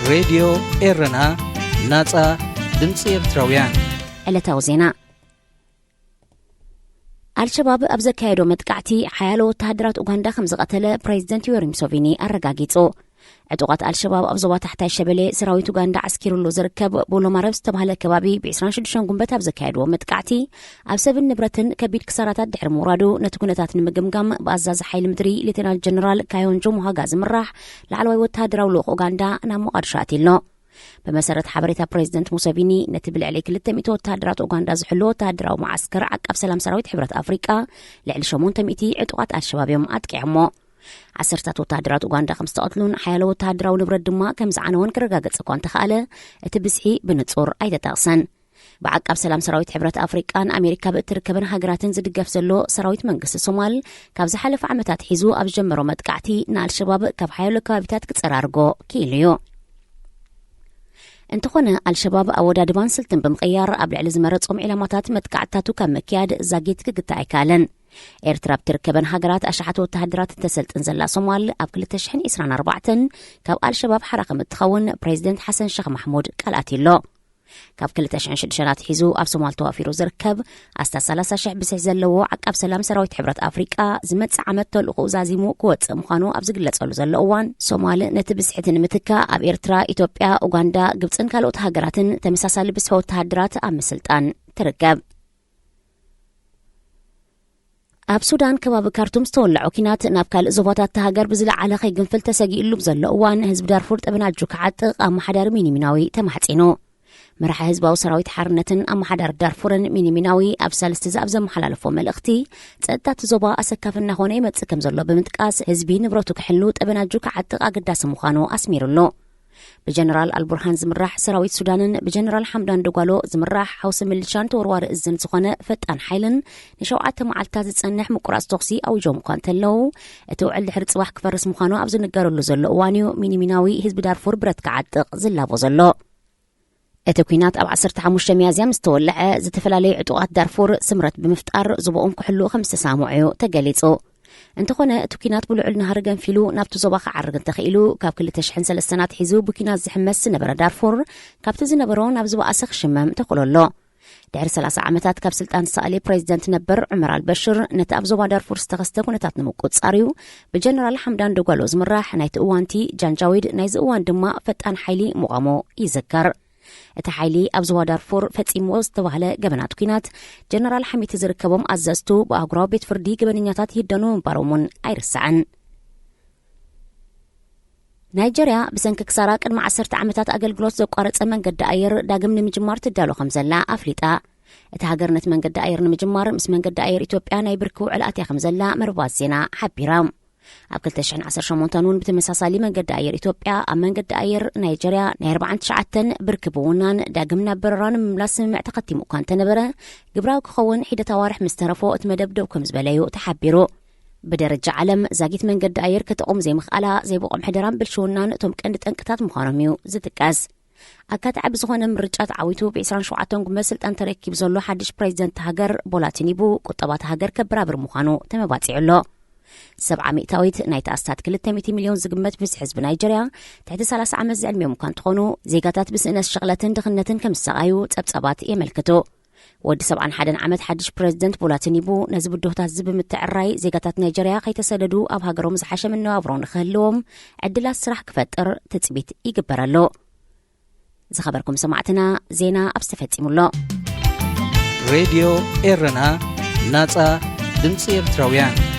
ሬድዮ ኤረና፣ ናጻ ድምጺ ኤርትራውያን። ዕለታዊ ዜና። ኣልሸባብ ኣብ ዘካየዶ መጥቃዕቲ ሓያሎ ወተሃደራት ኡጋንዳ ከም ዝቐተለ ፕሬዚደንት ዮወሪ ሙሰቪኒ ኣረጋጊጹ። ዕጡቓት ኣልሸባብ ኣብ ዞባ ታሕታይ ሸበሌ ሰራዊት ኡጋንዳ ዓስኪሩሉ ዝርከብ ቦሎማረብ ዝተባህለ ከባቢ ብ ዕስራን ሽዱሽተን ጉንበት ኣብ ዘካየድዎ መጥቃዕቲ ኣብ ሰብን ንብረትን ከቢድ ክሳራታት ድሕሪ ምውራዱ ነቲ ኩነታት ንምግምጋም ብኣዛዚ ሓይሊ ምድሪ ሌተናል ጀነራል ካዮንጆ ሙሃጋ ዝምራሕ ላዕለዋይ ወተሃደራዊ ልኡኽ ኡጋንዳ ናብ ሞቓድሾ ኣትዩሎ። ብመሰረት ሓበሬታ ፕሬዚደንት ሙሰቪኒ ነቲ ብልዕሊ ክልተ ሚእቲ ወተሃደራት ኡጋንዳ ዝሕሉ ወተሃደራዊ መዓስከር ዓቃብ ሰላም ሰራዊት ሕብረት ኣፍሪቃ ልዕሊ ሸሞንተ ሚእቲ ዕጡቓት ኣልሸባብ እዮም ኣጥቂዖሞ። ዓሰርታት ወተሃደራት ኡጋንዳ ከም ዝተቐትሉን ሓያሎ ወተሃደራዊ ንብረት ድማ ከም ዝዓነወን ክረጋገጽ እኳ እንተኸኣለ እቲ ብዝሒ ብንጹር ኣይተጠቕሰን። ብዓቃብ ሰላም ሰራዊት ሕብረት ኣፍሪቃን ኣሜሪካ ብእትርከበን ሃገራትን ዝድገፍ ዘሎ ሰራዊት መንግስቲ ሶማል ካብ ዝሓለፈ ዓመታት ሒዙ ኣብ ዝጀመሮ መጥቃዕቲ ንኣልሸባብ ካብ ሓያሎ ከባቢታት ክጸራርጎ ክኢሉ እዩ። እንተኾነ ኣልሸባብ ኣወዳድባን ስልትን ብምቕያር ኣብ ልዕሊ ዝመረጾም ዒላማታት መጥቃዕትታቱ ካብ ምክያድ ዛጊት ክግታእ ኣይከኣለን። ኤርትራ ብትርከበን ሃገራት ኣሽሓት ወተሃደራት እተሰልጥን ዘላ ሶማል ኣብ ክልተ ሽሕን ዕስራን ኣርባዕተን ካብ ኣልሸባብ ሓራ ከም እትኸውን ፕሬዚደንት ሓሰን ሸኽ ማሕሙድ ቃል ኣትዩሎ። ካብ ክልተ ሽሕን ሽዱሽተን ኣትሒዙ ኣብ ሶማል ተዋፊሩ ዝርከብ ኣስታት ሰላሳ ሽሕ ብዝሒ ዘለዎ ዓቃብ ሰላም ሰራዊት ሕብረት ኣፍሪቃ ዝመጽእ ዓመት ተልእኾኡ ዛዚሙ ክወጽእ ምዃኑ ኣብ ዝግለጸሉ ዘሎ እዋን ሶማል ነቲ ብዝሒ እቲ ንምትካእ ኣብ ኤርትራ፣ ኢትዮጵያ፣ ኡጋንዳ፣ ግብጽን ካልኦት ሃገራትን ተመሳሳሊ ብዝሒ ወተሃደራት ኣብ ምስልጣን ትርከብ። ኣብ ሱዳን ከባቢ ካርቱም ዝተወለዐ ኲናት ናብ ካልእ ዞባታት እታ ሃገር ብዝለዓለ ከይግንፍል ተሰጊእሉ ብዘሎ እዋን ህዝቢ ዳርፉር ጠበናጁ ክዓጥቕ ኣመሓዳሪ ሚኒሚናዊ ተማሕጺኑ። መራሒ ህዝባዊ ሰራዊት ሓርነትን ኣመሓዳሪ ዳርፉርን ሚኒሚናዊ ኣብ ሳልስቲ ዝኣብ ዘመሓላለፎ መልእኽቲ ጸጥታ እቲ ዞባ ኣሰካፊ እናኾነ ይመጽእ ከም ዘሎ ብምጥቃስ ህዝቢ ንብረቱ ክሕሉ ጠበናጁ ክዓጥቕ ኣገዳሲ ምዃኑ ኣስሚሩሉ። ብጀነራል ኣልቡርሃን ዝምራሕ ሰራዊት ሱዳንን ብጀነራል ሓምዳን ደጓሎ ዝምራሕ ሓውሲ ምልሻን ተወርዋሪ እዝን ዝኾነ ፈጣን ሓይልን ንሸውዓተ መዓልታት ዝጸንሕ ምቁራጽ ተኹሲ ኣዊጆም እኳ እንተለዉ እቲ ውዕል ድሕሪ ጽባሕ ክፈርስ ምዃኑ ኣብ ዝንገረሉ ዘሎ እዋን እዩ ሚኒሚናዊ ህዝቢ ዳርፉር ብረት ክዓጥቕ ዝላቦ ዘሎ። እቲ ኲናት ኣብ ዓሰርተ ሓሙሽተ ሚያዝያ ምስ ተወልዐ ዝተፈላለዩ ዕጡቓት ዳርፉር ስምረት ብምፍጣር ዞባኦም ክሕልዉ ከም ዝተሰማምዑ እዩ ተገሊጹ። እንተኾነ እቲ ኲናት ብልዑል ናህሪ ገንፊሉ ናብቲ ዞባ ክዓርግ እንተኽኢሉ ካብ ክልተ ሽሕን ሰለስተን ኣትሒዙ ብኲናት ዝሕመስ ዝነበረ ዳርፉር ካብቲ ዝነበሮ ናብ ዝበኣሰ ክሽመም ተኽእሎ ኣሎ። ድሕሪ ሰላሳ ዓመታት ካብ ስልጣን ዝሰኣለ ፕሬዚደንት ነበር ዑመር ኣልበሽር ነቲ ኣብ ዞባ ዳርፉር ዝተኸስተ ኩነታት ንምቁጽጻር እዩ ብጀነራል ሓምዳን ደጓሎ ዝምራሕ ናይቲ እዋንቲ ጃንጃዊድ ናይዚ እዋን ድማ ፈጣን ሓይሊ ምቋሙ ይዝከር። እቲ ሓይሊ ኣብ ዞባ ዳርፉር ፈጺምዎ ዝተባህለ ገበናት ኲናት ጀነራል ሓሚቲ ዝርከቦም ኣዘዝቱ ብኣህጉራዊ ቤት ፍርዲ ገበነኛታት ይህደኑ ምንባሮም እውን ኣይርሳዕን። ናይጀርያ ብሰንኪ ክሳራ ቅድሚ ዓሰርተ ዓመታት ኣገልግሎት ዘቋረጸ መንገዲ ኣየር ዳግም ንምጅማር ትዳሎ ከም ዘላ ኣፍሊጣ። እቲ ሃገር ነቲ መንገዲ ኣየር ንምጅማር ምስ መንገዲ ኣየር ኢትዮጵያ ናይ ብርኪ ውዕል ኣትያ ከም ዘላ መርባት ዜና ሓቢራ። ኣብ ክልተ ሽሕን ዓሰርተ ሸሞንተን እውን ብተመሳሳሊ መንገዲ ኣየር ኢትዮጵያ ኣብ መንገዲ ኣየር ናይጀርያ ናይ ኣርባዓን ትሽዓተን ብርኪ ብውናን ዳግም ናብ በረራ ንምምላስ ስምምዕ ተኸቲሙ እኳ እንተነበረ ግብራዊ ክኸውን ሒደት ኣዋርሕ ምስ ተረፎ እቲ መደብ ደው ከም ዝበለ እዩ ተሓቢሩ። ብደረጃ ዓለም ዛጊት መንገዲ ኣየር ከተቑም ዘይምኽኣላ ዘይብቑዕ ምሕደራን ብልሽውናን እቶም ቀንዲ ጠንቅታት ምዃኖም እዩ ዝጥቀስ። ኣካታዒ ብዝኾነ ምርጫ ተዓዊቱ ብ ዕስራን ሸውዓተን ጉንበት ስልጣን ተረኪቡ ዘሎ ሓድሽ ፕሬዚደንት ሃገር ቦላ ቲኒቡ ቁጠባ እታ ሃገር ከበራብር ምዃኑ ተመባጺዑ ኣሎ። ሰብዓ ሚእታዊት ናይቲ ኣስታት ክልተ ሚእቲ ሚልዮን ዝግመት ብዝሒ ህዝቢ ናይጀርያ ትሕቲ ሰላሳ ዓመት ዝዕድሚኦም እኳ እንተኾኑ ዜጋታት ብስእነት ሸቕለትን ድኽነትን ከም ዝሰቓዩ ጸብጻባት የመልክቱ። ወዲ ሰብዓን ሓደን ዓመት ሓድሽ ፕሬዚደንት ቦላ ቲኒቡ ነዚ ብድሆታት እዚ ብምትዕራይ ዜጋታት ናይጀርያ ከይተሰደዱ ኣብ ሃገሮም ዝሓሸ መነባብሮ ንክህልዎም ዕድላት ስራሕ ክፈጥር ትጽቢት ይግበረሉ። ዝኸበርኩም ሰማዕትና ዜና ኣብ ዝተፈጺሙሎ። ሬድዮ ኤረና፣ ናጻ ድምጺ ኤርትራውያን።